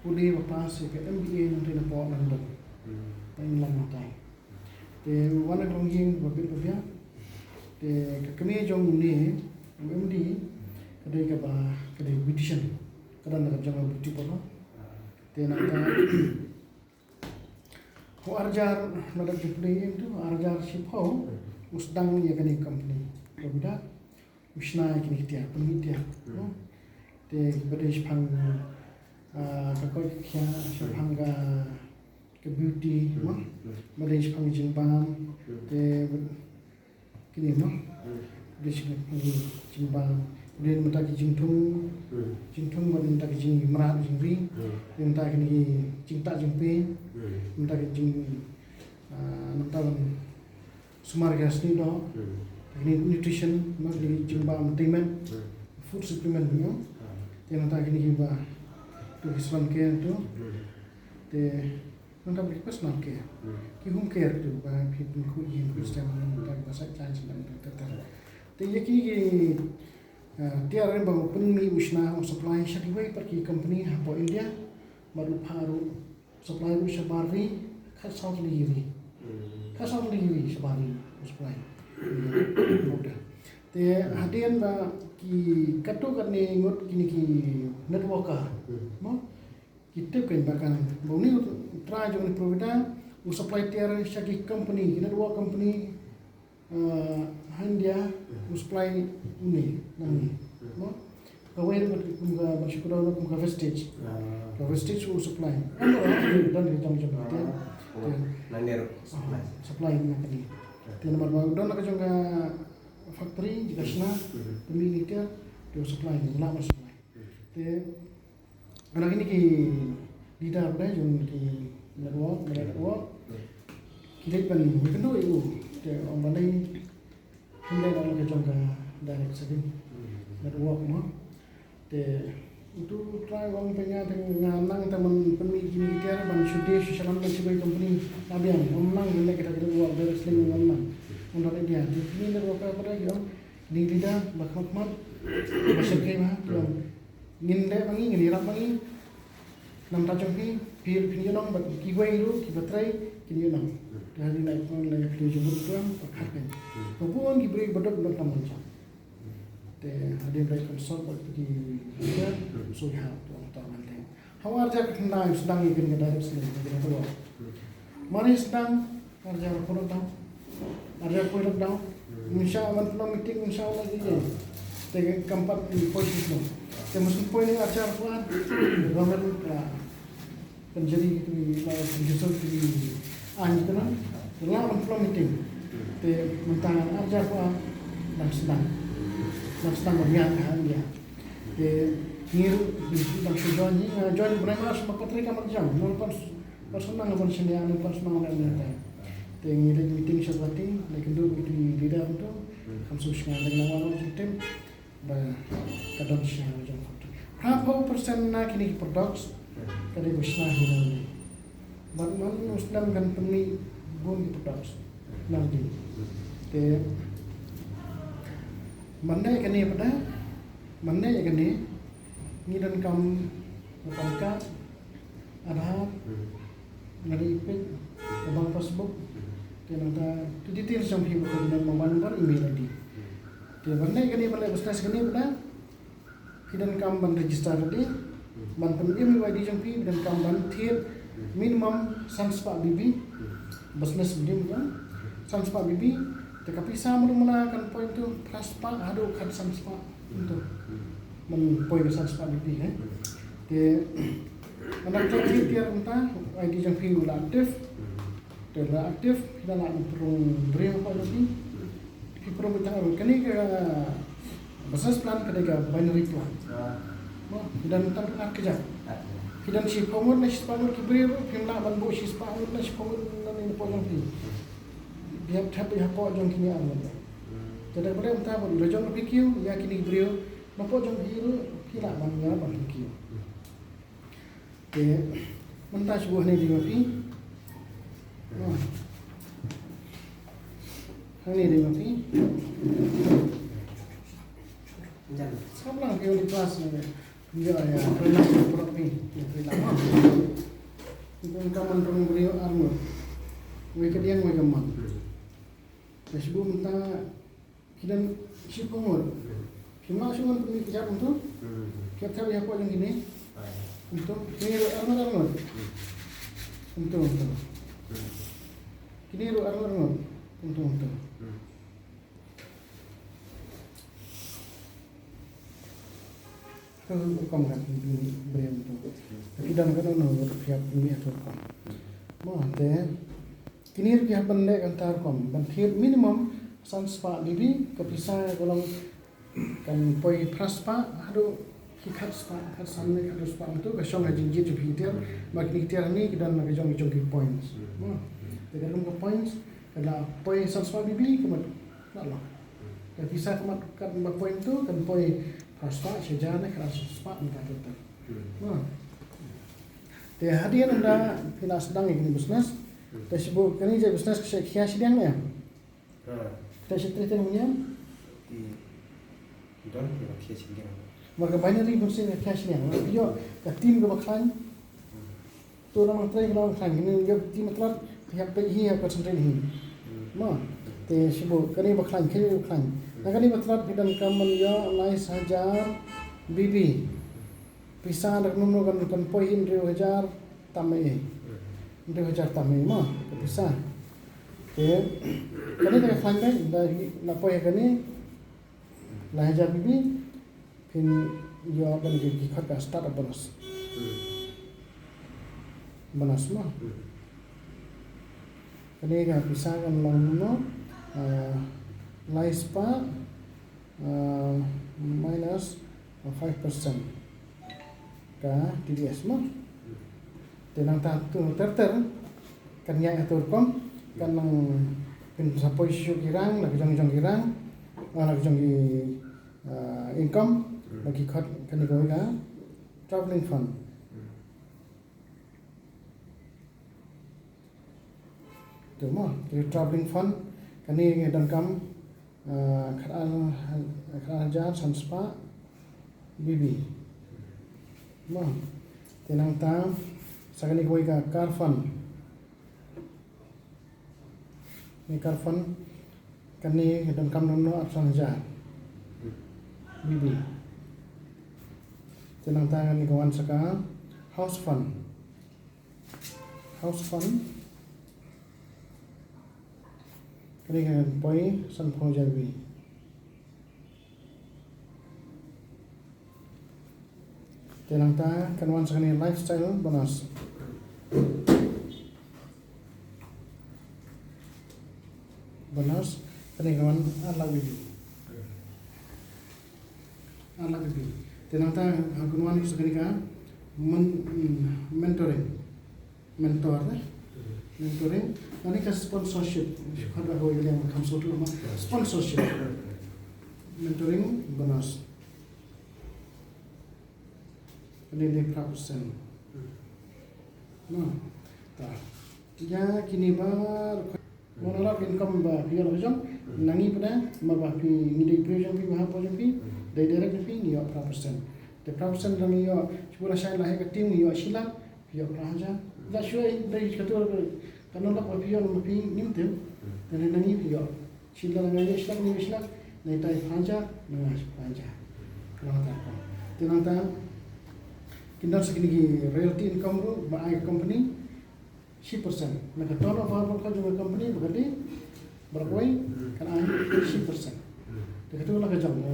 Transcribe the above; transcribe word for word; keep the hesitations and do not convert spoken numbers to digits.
Pule ba pass ïa ka M B A nangta napoh London. Ba in long hangtai. Te u wan na ka longïing ba bit ba biang. Te ka kmie jong une u M D ka dei kaba, ka dei beautician. Ka don na ka jong ka beauty parlour. Te nangta ha u arhajar, la dep jingpule ïa u, ha u arhajar shiphew u sdang ïa kane ka company. Provida u shna ïa kine ki tiar, pynmih tiar. Te kiba dei shaphang, ah, ka koit ka khiah, shaphang ka, ka beauty, mo? Ba dei shaphang jingbam. Te kine, mo? Dei shaphang jingbam. Dei mynta ki jingthung, jingthung, ba dei mynta ki jingmrad jingri. Dei mynta kine ki jingtah jingpei. Mynta ki jing, ah, mynta ban sumar ka snieh doh. Kine nutrition, mo, kine jingbam, entertainment, food supplement, mo. Te nangta kine kiba, tu ki salon care tu. Te nangta ki personal care. Ki home care tu ba phi pynkhuid ïing khuid stem, nangta kiba sait jan sdang ter ter. Te ïa ki, ki, ah, tiar ba u pynmih, u shna, u supply sha kiwei pat ki company hapoh India. Bad u phah ruh supply ruh shabar ri, khatsaw tylli ki ri. Khatsaw tylli ki ri shabar ri, u supply. Te hadien ba ki katto katne ngut kine ki networker, mo? Ki tip kein ba kan, ba une u trai jong une Provida u supply tiar sha ki company, ki network company, ah, ha India, u supply une nangne. Mo? Kawei ruh kum ka, ba shu kdew kum ka Vestige. Ka Vestige u supply. Ym don, don ka jong jong te. Nangne ruh supply. Supply na kane. Te namar ba don ka jong ka factory, jaka shna, te une tiar, te u supply, ngi lah ban supply. Te Hana kine ki leader ba dei jong ki network, ba dei network. Ki leit ban ïakynduh ïa u. Te ong ba dei hynrei la ka jong ka direct selling network mo. Te utu u trai u ong te nga, te nga nang te man pynmih kine ki tiar ban shu die shu shalan ban shu bai company. Nga biang, ym nang leh kata ka network direct selling, ym nang. Ym nang idea. Te kine network ka ba dei ki ong kine ki leader ba khmat khmat ba shem kei ba ki ong. Ngin leh ma ngi, ngin ïarap ma ngi. Namar jong phi, phi ruh phin ïohnong bad kiwei ruh kiba trei kin ïohnong. Te hadien lai phi lai phi jong ruh tuan pyrkhat kan. Ba bun ki briew ba dot ba tam jong. Te hadien lai consult bad ki briew so ha tuan tam man te. Ha u arhajar khyndai sdang ïa kane ka direct selling, ïa kane ka network. Mane sdang arhajar arphew lockdown. Arhajar arphew lockdown. Ngin shah ban pynlong meeting, ngin shah ban ïa. Te kam pat poi shisha. Te must poi ne arhajar arphew ar. Government ka pynjari ki la pynjari ki aiñ ki na. Te la ban pynlong meeting. Te mynta arhajar arphew ar dang sdang. Dang sdang ban ïa ka India. Te ngi ruh dang shu join, ngi join bnai March ba ka trei ka marjan. Ngi ruh Personal nga ban shaniah ne personal nga ban tai. Te ngi leit meeting sha Guwahati, leit kynduh bad ki leader tu. Kam shu sngewthuh na wan jingtim ba ka don sha jong factory. Phra phew percent na kine ki products ka dei ba shna hi na ngi. Bad man u snem kan pynmih bun ki products na ngi. Te man dei kane pada, man dei kane ngi donkam ka pan card, Aadhaar, nga dei peit ka bank passbook, te nangta ki details jong phi ba ka mobile number, email I D. Te ban leh kane, ban leh business kane ba da, phi donkam ban register ready, ban pynim ïa u I D jong phi, phi donkam ban thied minimum san spah B B, business minimum kan, san spah B B, te ka pisa mano mano kan poi tu phra spah haduh khatsan spah. Mynta man poi ka san spah B B, eh. Te man da ka tiar mynta, I D jong phi u la active. Te la active, phi la lah ban pynrung briew hapoh jong phi. Phi pynrung beit tang arngut. Kane ka business plan ka dei ka binary plan. Mo, phi don tang ar kjat. Phi don shiphew ngut ne shispah ngut ki briew, phim lah ban buh shispah ngut ne shiphew ngut na ne hapoh jong phi. Phi hap thep hapoh jong kine arngut. Te da ka ba leh mynta ban la jong phi kiew ïa kine ki briew. Ba poi jong phi ruh phi lah ban ïa ban phi kiew. Te mynta shu buh hangne dei ma phi. Hangne dei ma phi. Sam lang phi ong di class ne. Ïa, ïa, phi lah, phi lah, phi lah. Ka man rong briew ar ngut. Wei ka diang wei ka man. Te shu mynta ki don shiphew ngut. Ki ma shu ngut ni ki jap tu. Ki ap thap ya ko jong kini. Tu kini ru ar ngut ar ngut. Tu tu. Kini ru ar ngut ar ngut. Tu tu. Ka rukom kan briew tu. Ki don ka don rukom phi hap ni ha rukom. Mo te kini ruh ki hap ban leh kan ta rukom ban thied minimum san spah B B ka pisa ka long kan poi phra spah haduh ki khat spah khat san ne khat spah tu ka shong ha jingjied jong phi tiar ba kini tiar ni ki don ka jong jong ki points. Mo te ka rukom ka points ka la poi san spah B B ka mat la long. Ka pisa ka mat kat ba point tu kan poi phra spah shi hajar ne khat spah ne ka tu. Te hadien ynda phi la sdang ïa kane business te shu buh kane je business ka shah khia shiliang ne? Ka shah trei te ngan ïa. Ti don ki la khia shiliang. Ma ka binary business ka khia shiliang. Ïoh ka team ka ba khlaiñ. Tu nang trei ka nang khlaiñ kine ïoh team Matlad phi hap peit hi hap concentrate hi. Ma te shu buh kane ba khlaiñ kane ba khlaiñ. Na kane Matlad phi donkam ban ïoh lai hajar B B. Pisa da kumno kan kan poi hynriew hajar tam eh. Hynriew hajar tam eh ma ka pisa. Te kane da ka khlaiñ dei da na poi kane lai hajar B B. Phin ïoh ban ki ki khot ka startup bonus. Bonus mo. Kane ka pisa kan long mo. Ah, lai spah ah, minus five percent ka T D S mo. Te nangta tu ter ter kan ïa atur rukom kan nang pynsaphriang shuh ki rang la ki jong jong ki rang la ki jong ki ah, income la ki khot kane ka traveling fund. Tu mo, ki traveling fund kane ngi donkam ah, khat ar khat ar hajar san spah B B. Mo te nangta sa kane kawei ka car fund. Ni car fund kane ngi donkam nong no ar san hajar B B. Te nangta ngi ka wan sa ka house fund. House fund kane ka poi san phew hajar B B. Te nangta kan wan sa kane lifestyle bonus. Bonus kane kan wan ar lak B B. Ar lak B B. Te nangta kan wan sa kane ka mentoring. Mentor eh. Mentoring. Ani ka sponsorship. Khadra ho yang kam sotu ma sponsorship. Mentoring bonus. Ani ni phra percent. No. Ta. Ya kini bar. Mo na lok income ba phi ïoh la jong. Nangi pada ma ba phi ngi dei phi jong phi ma ha po jong phi. Dei direct phi ngi ïoh phra percent. Te phra percent nangi ïoh. Chuba la shai la he ka team ngi ïoh shila. Phi ïoh phra hajar. Da shuwa in dei ka tur ka nonglok ba phi ïoh na ma phi ngim tim. Te ne nangi phi ïoh shila na ngai shila ngi shila. Na itai phra hajar na ngai phra hajar. Ka nang ta ko. Te nang ta kin dan sa kini ki royalty income ru ba ai company. Shi percent na ka turnover ba ka jong ka company ba ka dei ba ka wei kan ai shi percent. Te ka tu na ka jong